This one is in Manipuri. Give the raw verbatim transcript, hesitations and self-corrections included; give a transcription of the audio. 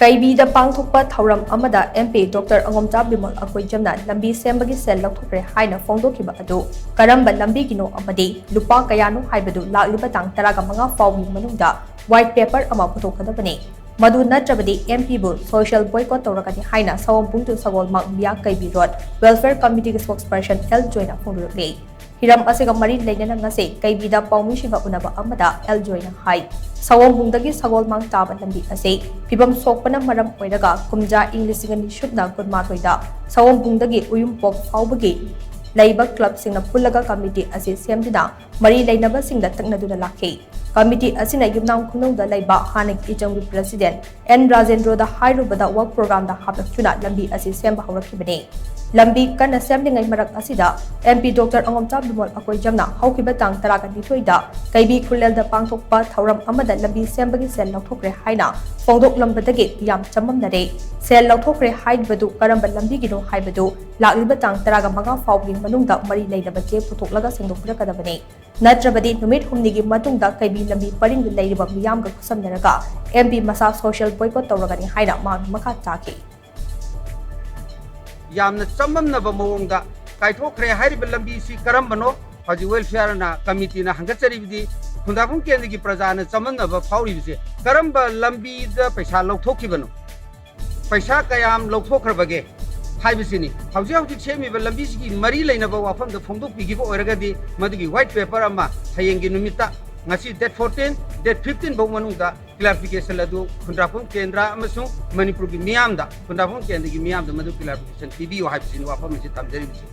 ꯀꯩꯕꯤꯗ ꯄꯥꯡꯊꯣꯛꯄ ꯊꯧꯔꯝ ꯑꯃꯗ M P Doctor ꯑꯉꯣꯝꯆꯥ ꯕꯤꯃꯣꯜ ꯑꯀꯣꯏꯖꯝꯅ ꯂꯝꯕꯤ ꯁꯦꯝꯕꯒꯤ ꯁꯦꯜ ꯂꯧꯊꯣꯛꯈ꯭ꯔꯦ ꯍꯥꯏꯅ ꯐꯣꯡꯗꯣꯛꯈꯤꯕ ꯑꯗꯨ ꯀꯔꯝꯕ ꯂꯝꯕꯤꯒꯤꯅꯣ ꯑꯃꯗꯤ ꯂꯨꯄꯥ ꯀꯌꯥꯅꯣ ꯍꯥꯏꯕꯗꯨ ꯂꯥꯛꯂꯤꯕ ꯇꯥꯡ ꯇꯔꯥꯃꯉꯥ ꯐꯥꯎꯒꯤ ꯃꯅꯨꯡꯗ white paper ꯑꯃ ꯄꯨꯊꯣꯛꯀꯗꯕꯅꯤ꯫ ꯃꯗꯨ ꯅꯠꯇ꯭ꯔꯕꯗꯤ M P ꯕꯨ social boycott ꯇꯧꯔꯒꯅꯤ ꯍꯥꯏꯅ ꯁꯑꯣꯝꯕꯨꯡ to ꯁꯒꯣꯜꯃꯥꯡ ꯃꯤꯌꯥ ꯀꯩꯕꯤ road welfare committee ꯒꯤ spokesperson L ꯖꯣꯏꯅ ꯐꯣꯡꯗꯣꯔꯛꯂꯤ꯫ ꯍꯤꯔꯝ ꯑꯁꯤꯒ ꯃꯔꯤ ꯂꯩꯅꯅ ꯉꯁꯤ ꯀꯩꯕꯤꯗ ꯄꯥꯎꯃꯤꯁꯤꯡꯒ ꯎꯅꯕ ꯑꯃꯗ L ꯖꯣꯏꯅ ꯍꯥꯏ, ꯁꯑꯣꯝꯕꯨꯡꯗꯒꯤ ꯁꯒꯣꯜꯃꯥꯡ ꯇꯥꯕ ꯂꯝꯕꯤ ꯑꯁꯤ ꯐꯤꯕꯝ ꯁꯣꯛꯄꯅ ꯃꯔꯝ ꯑꯣꯏꯔꯒ ꯀꯨꯝꯖꯥ ꯏꯪ ꯂꯤꯁꯤꯡ ꯑꯅꯤ ꯁꯨꯞꯅ ꯀꯨꯟꯃꯥꯊꯣꯏꯗ ꯁꯑꯣꯝꯕꯨꯡꯗꯒꯤ ꯎꯌꯨꯝꯄꯣꯛ ꯐꯥꯎꯕꯒꯤ ꯂꯩꯕ club ꯁꯤꯡꯅ ꯄꯨꯜꯂꯒ committee ꯑꯁꯤ ꯁꯦꯝꯗꯨꯅ ꯃꯔꯤ ꯂꯩꯅꯕꯁꯤꯡꯗ ꯇꯛꯅꯗꯨꯅ ꯂꯥꯛꯈꯤ꯫ Committee ꯑꯁꯤꯅ ꯌꯨꯝꯅꯥꯝ ꯈꯨꯅꯧꯗ ꯂꯩꯕ ꯍꯥꯟꯅꯒꯤ ꯏꯆꯪꯒꯤ president N ꯔꯥꯖꯦꯟꯗ꯭ꯔꯣꯗ ꯍꯥꯏꯔꯨꯕꯗ work program ꯗ ꯍꯥꯞꯂꯛꯇꯨꯅ ꯂꯝꯕꯤ ꯑꯁꯤ ꯁꯦꯝꯕ ꯍꯧꯔꯛꯈꯤꯕꯅꯤ꯫ ꯂꯝꯕꯤ ꯀꯟꯅ ꯁꯦꯝꯂꯤꯉꯩ ꯃꯔꯛ ꯑꯁꯤꯗ M P Doctor ꯑꯉꯣꯝꯆꯥ ꯕꯤꯃꯣꯜ ꯑꯀꯣꯏꯖꯝꯅ ꯍꯧꯈꯤꯕ ꯇꯥꯡ ꯇꯔꯥꯒ ꯅꯤꯊꯣꯏꯗ ꯀꯩꯕꯤ ꯈꯨꯜꯂꯦꯜꯗ ꯄꯥꯡꯊꯣꯛꯄ ꯊꯧꯔꯝ ꯑꯃꯗ ꯂꯝꯕꯤ ꯁꯦꯝꯕꯒꯤ ꯁꯦꯜ ꯂꯧꯊꯣꯛꯈ꯭ꯔꯦ ꯍꯥꯏꯅ ꯐꯣꯡꯗꯣꯛꯂꯝꯕꯗꯒꯤ ꯃꯤꯌꯥꯝ ꯆꯃꯝꯅꯔꯦ꯫ ꯁꯦꯜ ꯂꯧꯊꯣꯛꯈ꯭ꯔꯦ ꯍꯥꯏꯔꯤꯕꯗꯨ ꯀꯔꯝꯕ ꯂꯝꯕꯤꯒꯤꯅꯣ ꯍꯥꯏꯕꯗꯨ ꯂꯥꯛꯂꯤꯕ ꯇꯥꯡ ꯇꯔꯥꯃꯉꯥ ꯐꯥꯎꯒꯤ ꯃꯅꯨꯡꯗ ꯃꯔꯤ ꯂꯩꯅꯕ ꯆꯦ ꯄꯨꯊꯣꯛꯂꯒ ꯁꯦꯡꯗꯣꯛꯄꯤꯔꯛꯀꯗꯕꯅꯤ꯫ ꯅꯠꯇ꯭ꯔꯕꯗꯤ ꯅꯨꯃꯤꯠ ꯍꯨꯝꯅꯤꯒꯤ ꯃꯇꯨꯡꯗ ꯀꯩꯕꯤ ꯂꯝꯕꯤ ꯄꯔꯤꯡꯗ ꯂꯩꯔꯤꯕ ꯃꯤꯌꯥꯝꯒ ꯈꯨꯠꯁꯝꯅꯔꯒ M P ꯃꯁꯥ social boycott ꯇꯧꯔꯒꯅꯤ ꯍꯥꯏꯅ ꯃꯍꯥꯛꯅ ꯃꯈꯥ ꯇꯥꯈꯤ꯫ ꯌꯥꯝꯅ ꯆꯃꯝꯅꯕ ꯃꯑꯣꯡꯗ ꯀꯥꯏꯊꯣꯛꯈ꯭ꯔꯦ ꯍꯥꯏꯔꯤꯕ ꯂꯝꯕꯤꯁꯤ ꯀꯔꯝꯕꯅꯣ? ꯍꯧꯖꯤꯛ welfare ꯅ committee ꯅ ꯍꯪꯒꯠꯆꯔꯤꯕꯗꯤ ꯈꯨꯟꯗ꯭ꯔꯥꯛꯄꯝ ꯀꯦꯟꯗ꯭ꯔꯒꯤ ꯄ꯭ꯔꯖꯥꯅ ꯆꯃꯝꯅꯕ ꯐꯥꯎꯔꯤꯕꯁꯦ ꯀꯔꯝꯕ ꯂꯝꯕꯤꯗ ꯄꯩꯁꯥ ꯂꯧꯊꯣꯛꯈꯤꯕꯅꯣ? ꯄꯩꯁꯥ ꯀꯌꯥꯝ ꯂꯧꯊꯣꯛꯈ꯭ꯔꯕꯒꯦ ꯍꯥꯏꯕꯁꯤꯅꯤ꯫ ꯍꯧꯖꯤꯛ ꯍꯧꯖꯤꯛ ꯁꯦꯝꯃꯤꯕ ꯂꯝꯕꯤꯁꯤꯒꯤ ꯃꯔꯤ ꯂꯩꯅꯕ ꯋꯥꯐꯝꯗ ꯐꯣꯡꯗꯣꯛꯄꯤꯈꯤꯕ ꯑꯣꯏꯔꯒꯗꯤ ꯃꯗꯨꯒꯤ white paper ꯑꯃ ꯍꯌꯦꯡꯒꯤ ꯅꯨꯃꯤꯠꯇ, ꯉꯁꯤ date fourteen, date fifteen ꯐꯥꯎ ꯃꯅꯨꯡꯗ clarification ꯑꯗꯨ ꯈꯨꯟꯗ꯭ꯔꯥꯛꯄꯝ ꯀꯦꯟꯗ꯭ꯔ ꯑꯃꯁꯨꯡ ꯃꯅꯤꯄꯨꯔꯒꯤ ꯃꯤꯌꯥꯝꯗ, ꯈꯨꯟꯗ꯭ꯔꯥꯛꯄꯝ ꯀꯦꯟꯗ꯭ꯔꯒꯤ ꯃꯤꯌꯥꯝꯗ ꯃꯗꯨ clarification ꯄꯤꯕꯤꯌꯨ ꯍꯥꯏꯕꯁꯤꯅꯤ ꯋꯥꯐꯝ ꯑꯁꯤ ꯊꯝꯖꯔꯤꯕꯁꯤ꯫